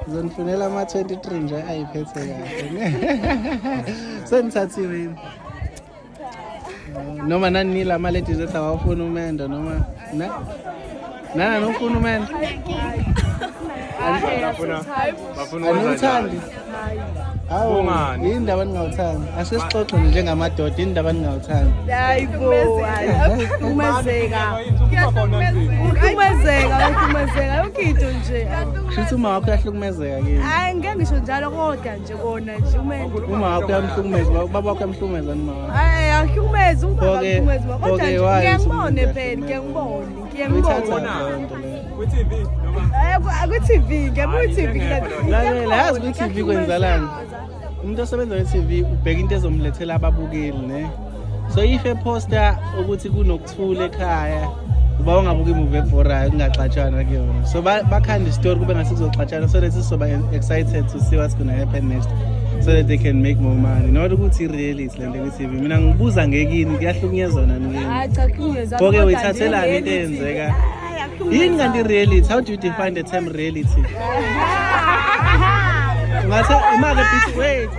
Ngizonifunela ama-23 nje ayiphethe kahle. Senithathiwe yini? Noma nanila ama-ladies ethi awafuni umendo noma na? Nana nofuna umendo? Bafuna ukwenza Aniwuthandi? njani? Hawu, Kungani? yini indaba ningawuthandi? Ase sixoxe nje njengamadoda, yini indaba ningawuthandi? Hayi bo, uhlukumezeka. Uhlukumezeka, uhlukumezeka yonke into nje. Kushuthi uma wakho uyahlukumezeka kini. Hayi ngeke ngisho njalo kodwa nje kona nje umendo. Uma wakho uyamhlukumeza, ubaba wakho uyamhlukumeza noma wakho? Hayi ahlukumezi ubaba Pho-ke- ahlukumezi kodwa pho-ke nje why ngeke uthi ngibone umuntu phela, ngeke uyahlukumeza? ngibone, ngeke Uyithatha ngibone. leyo nto leyo. Kwi-TV noma Hayi ku-TV, ngeke ku-TV Lalela, yazi kwi-TV kwenzalani? Umuntu osebenza kwi-TV ubheka into ezomlethela ababukeli ne. So if eposta ukuthi kunokuthula ekhaya, uba ungabuka imuvi ebhorayo kungaxatshwana kuyona. So bakhanda isitori kube ngase kuzoxatshana so that sizoba excited to see what's gonna happen next so that they can make more money. Not ukuthi i-reality le nto kwi-TV. Mina ngibuza ngekini kuyahlukunyezwa nani kini. Hayi cha kuhlukumeza. Pho-ke uyithathelani into eyenzeka? Yini kanti i-reality? How do you define the term reality? Ngathi imake wait,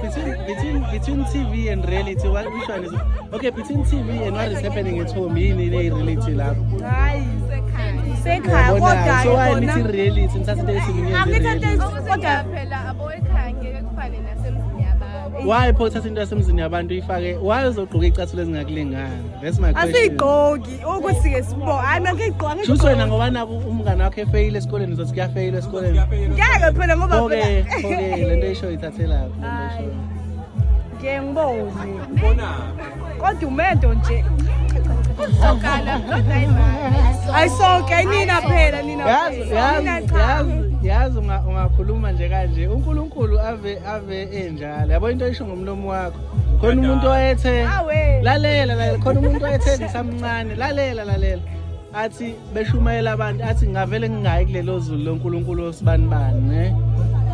between TV and reality, what which one is it? Okay, between TV and what is happening at home, yini le reality lapho? Hayi sekhaya Uyabona? kodwa So why kona nithi reality nithatha into ethi niyenze Angithathe reality? kodwa Phela abo ekhaya ngeke kufane nasemzini yabantu. Why pho uthatha into yasemzini yabantu uyifake? Why uzogqoka icathulo ezingakulingani? That's my question. asiyigqoki ukuthi ke sibo hayi mina ngiyigqoka. Shuthi wena ngoba naku umngane wakho efeyile esikoleni uzothi kuyafeyilwa esikoleni. Ngeke phela ngoba Pho-ke phela pho-ke le nto eyishoyo ithathelaphi le nto eyishoyo? Ngeke ngibone ubona kodwa umendo nje Sokala kodwa imali. ayisonke nina phela nina Yazi phela. Nina yazi cha. yazi ungakhuluma nje kanje uNkulunkulu ave enjalo yabo into oyisho ngomlomo wakho khona umuntu owayethe Awe. lalela lalela khona umuntu owayethe ngisamncane lalela lalela athi beshumayela abantu athi ngavele ngingayi kulelo zulu loNkulunkulu osibanibani ne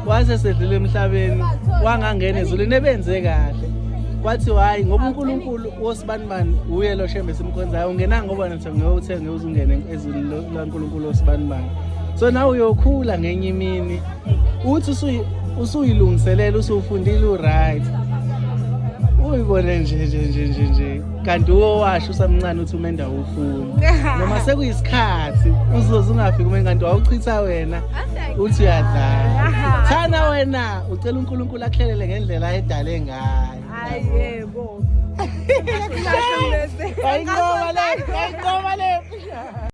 wase sedlule emhlabeni wangangena ezulwini ebenze kahle kwathi hayi ngoba uNkulunkulu wosibanibani uye lo shembe simkhonzayo ungenanga ngoba nathi ngeke uthenge uze ungene ezulwini laNkulunkulu wosibanibani. So nawe uyokhula ngenye imini uthi usuyilungiselela usufundile u-right uyibone nje nje nje nje nje kanti uwowasho usamncane uthi umenda awufuni noma sekuyisikhathi uzoze ungafiki umenda kanti wawuchitha wena uthi uyadlala thana wena ucela uNkulunkulu akuhlelele ngendlela edale ngayo. Hayi yebo. Ayinqoba le, ayinqoba le.